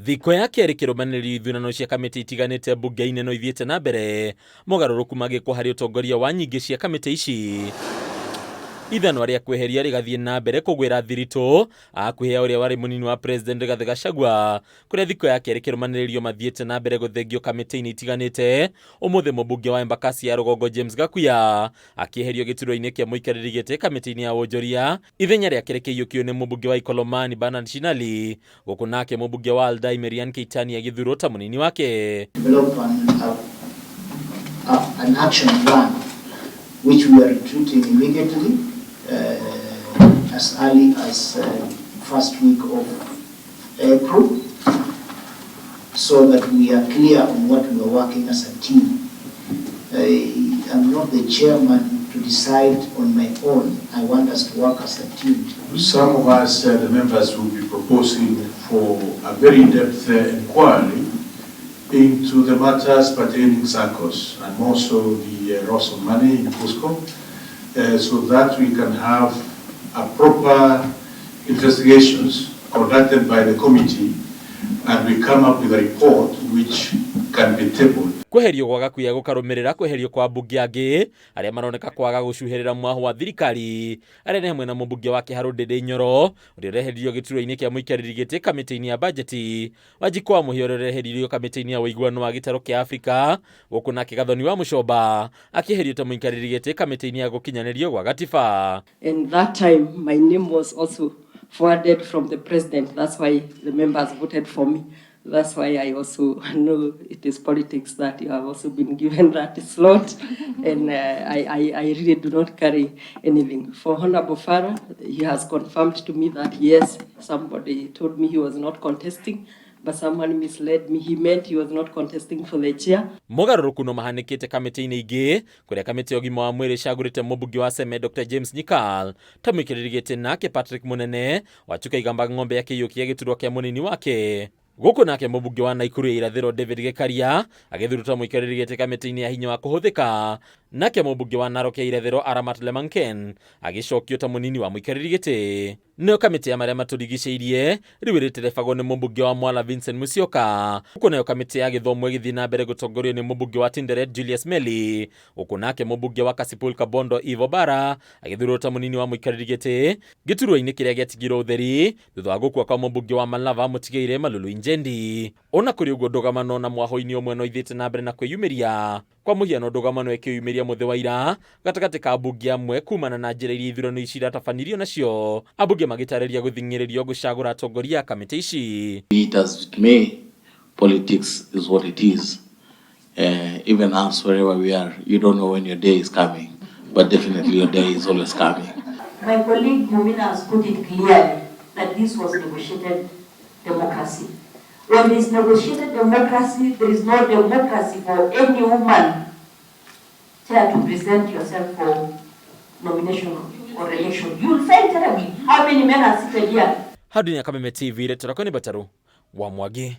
Thikũ ya kerĩ kĩrũmanĩrĩrio ithurano cia kamĩtĩ itiganĩte mbunge-inĩ no ithiĩte na mbere, mogarũrũku magĩkwo harĩ ũtongoria wa nyingĩ cia kamĩtĩ ici. Ithanwa rĩa kweheria rĩgathiĩ na mbere kũgwĩra thiritũ akuhĩ ya ũrĩa warĩ mũnini wa President Rigathĩ Gachagua, kũrĩa thikũ ya kerĩ kĩrũmanĩrĩrio mathiĩte na mbere gũthengio kamĩtĩ-inĩ itiganĩte. Ũmũthĩ mũmbunge wa Embakasi ya rũgongo James Gakuya akĩeherio gĩturwa-inĩ kĩa mũikarĩri gĩtĩ kamĩtĩ-inĩ ya wonjoria, ithenya rĩake rĩkĩiyũkio nĩ mũmbunge wa Ikolomani Bernard Shinali, gũkũ nake mũmbunge wa Aldai Marianne Keitany agĩthurwo ta mũnini wake. Develop an action plan which we are retreating immediately as early as first week of April so that we are clear on what we are working as a team. I am not the chairman to decide on my own. I want us to work as a team. Some of us, the members, will be proposing for a very in-depth inquiry into the matters pertaining SACCOS and more so the loss of money in KUSCCO, so that we can have a proper investigations conducted by the committee and we come up with a report which can be tabled. Kweherio gwa Gakuya gũkarũmĩrĩra kweherio kwa ambunge angĩ arĩa maroneka kwaga gũcuhĩrĩra mwaho wa thirikari, arĩa nĩ hamwe na mũmbunge wa Kĩharũ Ndĩndĩ Nyoro ũrĩa ũreheririo gĩturwa-inĩ kĩa mũikarĩri gĩtĩ kamĩtĩ-inĩ ya bajeti, Wanjikũ wa Mũhia ũrĩa ũreheririo kamĩtĩ-inĩ ya ũiguano wa gĩtarũ kĩa Afrika, gũkũ nake Gathoni wa Mũcomba akĩeherio ta mũikarĩri gĩtĩ kamĩtĩ-inĩ ya gũkinyanĩrio gwa gatiba. And that time my name was also forwarded from the president. That's why the members voted for me. That's why I also know it is politics that you have also been given that slot. And I really do not carry anything. For Honorable Farah, he has confirmed to me that yes, somebody told me he was not contesting, but someone misled me. He meant he was not contesting for the chair. Mogarũrũku no mahanĩkĩte kamĩtĩ-inĩ ingĩ, kũrĩa kamĩtĩ ya ũgima wa mwĩrĩ ĩcagũrĩte mũmbunge wa Seme Dr James Nyikal ta mũikarĩri gĩtĩ, nake Patrick Munene wa Chuka Igamba Ng'ombe akĩiyũkia gĩturwa kĩa mũnini wake, gũkũ nake mũmbunge wa Naikuru ya irathĩro David Gĩkaria agĩthurwo ta mũikarĩri gĩtĩ kamĩtĩ-inĩ ya hinya wa kũhũthĩka, nake mũmbunge wa Narok ya irathĩro Aramat Lemanken agĩcokio ta mũnini wa mũikarĩri gĩtĩ. Nayo kamĩtĩ ya marĩa matũrigicĩirie rĩu ĩrĩterebagwo nĩ mũmbunge wa Mwala Vincent Musyoka, huku nayo kamĩtĩ ya gĩthomo ĩgĩthiĩ na mbere gũtongorio nĩ mũmbunge wa Tinderet Julius Meli, gũkũ nake mũmbunge wa Kasipul Kabondo Eve Obara agĩthurwo ta mũnini wa mũikarĩri gĩtĩ gĩturwa-inĩ kĩrĩa gĩatigirwo ũtheri thutha wa gũkua kwa mũmbunge wa Malava Mũtigairĩ Malulu Injendi. Ona kũrĩ ũguo, ndũgamano na mwaho-inĩ ũmwe no ithiĩte na mbere na kwĩyumĩria. Kwa mũhiano, ndũgamano ĩkĩyumĩria mũthĩ wa ira gatagatĩ ka ambunge amwe kumana na njĩra iria ithurano ici iratabanirio nacio, ambunge magĩtarĩria gũthing'ĩrĩrio gũcagũra atongoria a kamĩtĩ ici. Be it as it may, politics is what it is. Even us, wherever we are, you don't know when your day is coming, but definitely your day is always coming. My colleague Mumina has put it clearly that this was negotiated democracy. When there is negotiated democracy, there is no democracy for any woman chair to present yourself for nomination or election. You will fail terribly. How many men are seated here? Hau ya Kameme TV, rĩtwa rĩakwa nĩ Mbataru wa Mwangi.